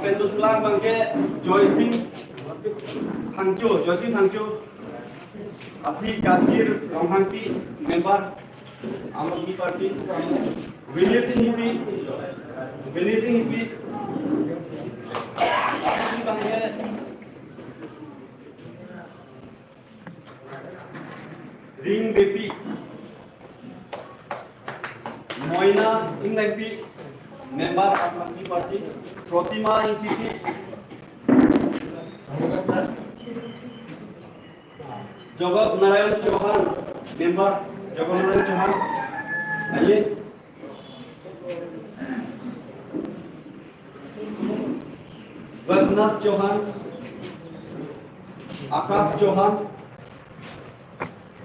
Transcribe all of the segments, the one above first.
Pendutlang bangke Joy Singh Thangcho, Joy Singh Thangcho, Api Kajir Ronghangpi, member Aam Aadmi Party, Vinay Singh Hipi, Vinay Singh Hipi, Api bangke Ring Baby, Moina Ingangpi, member Aam Aadmi Party, Pratima Ingpipi, Jagat Narayan Chauhan, member Jagat Narayan Chauhan, आइए। रघुनाथ चौहान, आकाश चौहान,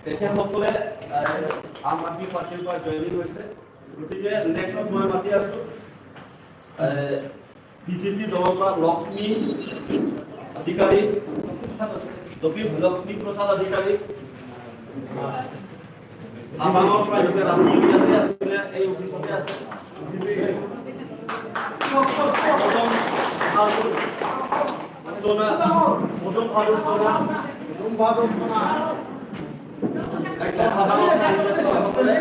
তেখেতসকলে আম আদমি পাৰ্টীৰ পৰা joining হৈছে। গতিকে next মই মাতি আছো বিজেপি দলৰ পৰা লক্ষ্মী অধিকাৰী, লক্ষ্মী প্ৰসাদ অধিকাৰী, আবাঙৰ পৰা আহিছে, ৰাতি ইয়াতে আছিলে, এই অফিচতে আছে। সোনা, প্ৰথম বাহাদুৰ সোনা, একদম আবাঙৰ পৰা আহিছে তেখেতসকলে।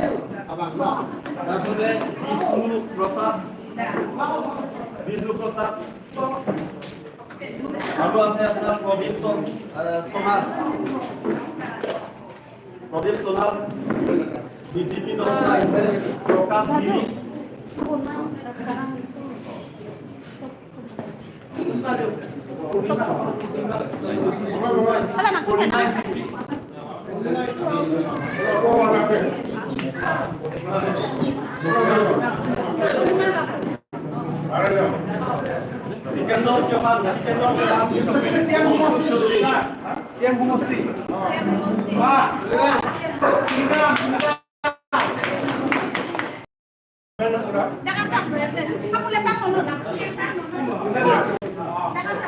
তাৰপিছতে বিষ্ণু প্ৰসাদ, বিষ্ণু প্ৰসাদ, আৰু আছে আপোনাৰ প্ৰদীপ সোনাৰ, প্ৰদীপ সোনাৰ বিজেপি দলৰ পৰা আহিছে, প্ৰকাশ গিৰি, কৰিমা হিপি, সিকান্দৰ চৌহান, সিকান্দৰ চৌহান, সিএম সমষ্টি।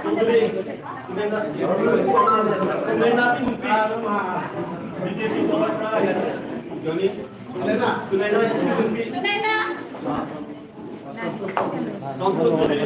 চৌধুৰী, সুনৈনাথ মুখী, বিজেপি দলৰ পৰা আহিছে, জনী সুনৈনা মুখী, সন্তোষ চৌধুৰী,